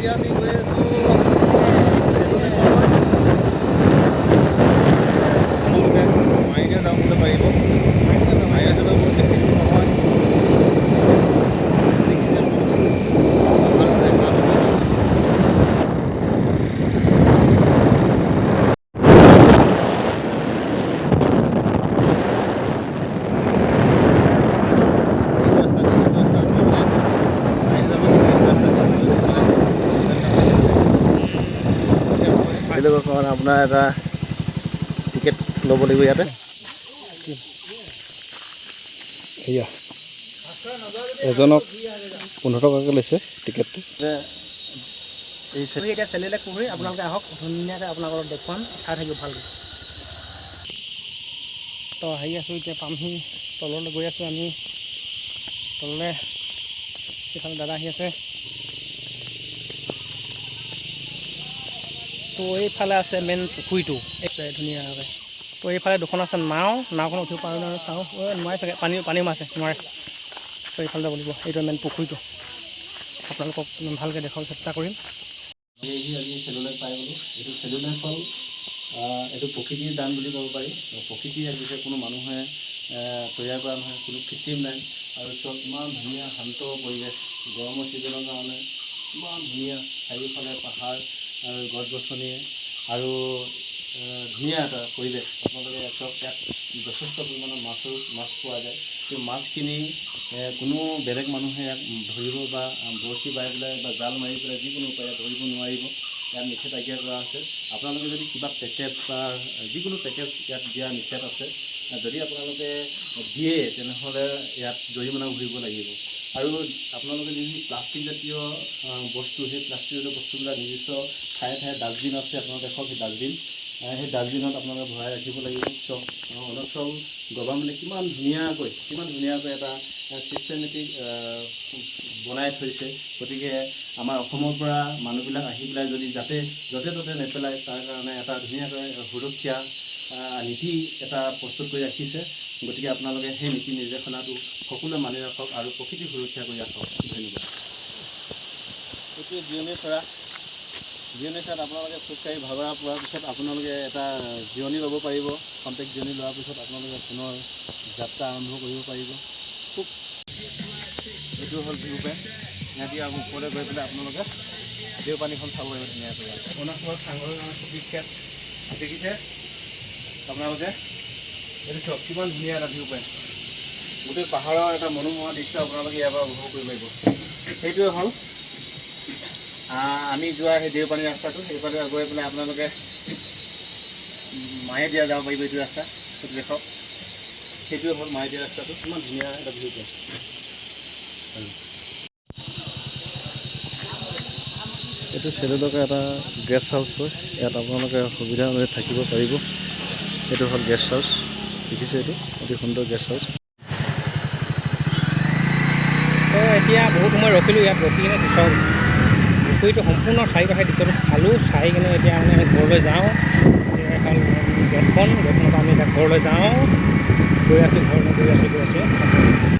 এতিয়া আমি গৈ আছোঁ চেলুলেকলৈ। আপোনালোকে মায়'দিয়া যাবলৈ পাৰিব। মায়'দিয়ালৈ বৰ বেছি দূৰ নহয়। দেখিছে আপোনালোকে, ভালদৰে কাম এটা। এইটো ৰাস্তা, এইটো ৰাস্তা আপোনালোকে আহি যাব, কিন্তু এইটো ৰাস্তা দি আপোনালোকে চেলুলেক কাৰণে আপোনাৰ এটা টিকেট ল'ব লাগিব ইয়াতে। এয়া এজনক 15 টকাকৈ লৈছে টিকেটটো। এই এতিয়া চেলুলেক পুখুৰী, আপোনালোকে আহক, ধুনীয়াকৈ আপোনালোকক দেখুৱাম, চাই থাকিব ভালকৈ। তো আহি আছোঁ, এতিয়া পামহি। তললৈ গৈ আছোঁ আমি তললৈ। এইফালে দাদা আহি আছে। তো এইফালে আছে মেইন পুখুৰীটো, এই ধুনীয়াকৈ। তো এইফালে দুখন আছে নাও। নাওখন উঠিব পাৰোঁ নহয় চাওঁ। ঐ, নোৱাৰে চাগে, পানী পানীও আছে, নোৱাৰে। তো এইফালে যাব লাগিব। এইটো মেইন পুখুৰীটো, আপোনালোকক ভালকৈ দেখুৱাব চেষ্টা কৰিম। আহি আজি চেলুলেক পাই গ'লোঁ। এইটো চেলুলেক হ'ল এইটো প্ৰকৃতিৰ দান বুলি ক'ব পাৰি। প্ৰকৃতিয়ে দিছে, কোনো মানুহে তৈয়াৰ কৰা নহয়, কোনো কৃত্ৰিম নাই। আৰু চব ইমান ধুনীয়া শান্ত পৰিৱেশ। গৰমৰ ছিজনৰ কাৰণে ইমান ধুনীয়া, চাৰিওফালে পাহাৰ আৰু গছ গছনি আৰু ধুনীয়া এটা পৰিৱেশ। আপোনালোকে চব ইয়াত যথেষ্ট পৰিমাণৰ মাছ পোৱা যায়। সেই মাছখিনি কোনো বেলেগ মানুহে ইয়াক ধৰিব বা বৰশী বাই পেলাই বা জাল মাৰি পেলাই যিকোনো উপায়েৰে ধৰিব নোৱাৰিব। ইয়াত নিষেধাজ্ঞা কৰা আছে। আপোনালোকে যদি কিবা পেকেজ বা যিকোনো পেকেজ ইয়াত দিয়া নিষেধ আছে। যদি আপোনালোকে দিয়ে, তেনেহ'লে ইয়াত জৰিমনা ভৰিব লাগিব। আৰু আপোনালোকে যিখিনি প্লাষ্টিক জাতীয় বস্তু, সেই প্লাষ্টিক জাতীয় বস্তুবিলাক নিৰ্দিষ্ট ঠায়ে ঠায়ে ডাষ্টবিন আছে। আপোনালোকে দেখক সেই ডাষ্টবিন, সেই ডাষ্টবিনত আপোনালোকে ভৰাই ৰাখিব লাগিব। চব অৰুণাচল গভৰ্ণমেণ্টে কিমান ধুনীয়াকৈ এটা ছিষ্টেমেটিক বনাই থৈছে। গতিকে আমাৰ অসমৰ পৰা মানুহবিলাক আহি পেলাই যদি যাতে য'তে ত'তে নেপেলায়, তাৰ কাৰণে এটা ধুনীয়াকৈ সুৰক্ষা নীতি এটা প্ৰস্তুত কৰি ৰাখিছে। গতিকে আপোনালোকে সেই নীতি নিৰ্দেশনাটো সকলোৱে মানি ৰাখক আৰু প্ৰকৃতি সুৰক্ষা কৰি ৰাখক। ধন্যবাদ। এইটোৱে জিৰণি চৰা। জিৰণি চৰাত আপোনালোকে খোজকাঢ়ি ভাগৰা পোৱাৰ পিছত আপোনালোকে এটা জিৰণি ল'ব পাৰিব। খন্তেক জিৰণি লোৱাৰ পিছত আপোনালোকে পুনৰ যাত্ৰা আৰম্ভ কৰিব পাৰিব। খুব এইটো হ'ল ভিউ পইণ্ট। ইয়াতে আৰু ওপৰলৈ গৈ পেলাই আপোনালোকে দেওপানীখন চাব পাৰিব ধুনীয়াকৈ। অৰুণাচলৰ চাংঘৰৰ কাৰণে খুব বিখ্যাত। দেখিছে আপোনালোকে, এইটো চাওক, কিমান ধুনীয়া এটা ভিউ পইণ্ট। গোটেই পাহাৰৰ এটা মনোমোহা দৃশ্য আপোনালোকে ইয়াৰ পৰা উপভোগ কৰিব পাৰিব। সেইটোৱে হ'ল আমি যোৱা সেই দেওপানী ৰাস্তাটো। সেইফালে গৈ পেলাই আপোনালোকে মায়েদিয়া যাব পাৰিব। এইটো ৰাস্তা, সেইটো দেখক, সেইটোৱে হ'ল মায়েদিয়া ৰাস্তাটো। কিমান ধুনীয়া এটা ভিউ পইণ্ট। এইটো চেলুলকৰ এটা গেষ্ট হাউচ হয়। ইয়াত আপোনালোকে সুবিধা অনুযায়ী থাকিব পাৰিব। এইটো হ'ল গেষ্ট হাউচ, দেখিছে, এইটো অতি সুন্দৰ গেষ্ট হাউচ। তো এতিয়া বহুত সময় ৰখিলোঁ ইয়াত। ৰখি কিনে চাওক, পুখুৰীটো সম্পূৰ্ণ চাৰিওকাষে দৃশ্যটো চালোঁ। চাই কিনে এতিয়া মানে আমি ঘৰলৈ যাওঁ। এতিয়া হ'ল গেটখন, গেটখনৰ পৰা আমি এতিয়া ঘৰলৈ যাওঁ। গৈ আছোঁ ঘৰলৈ, গৈ আছোঁ, গৈ আছোঁ।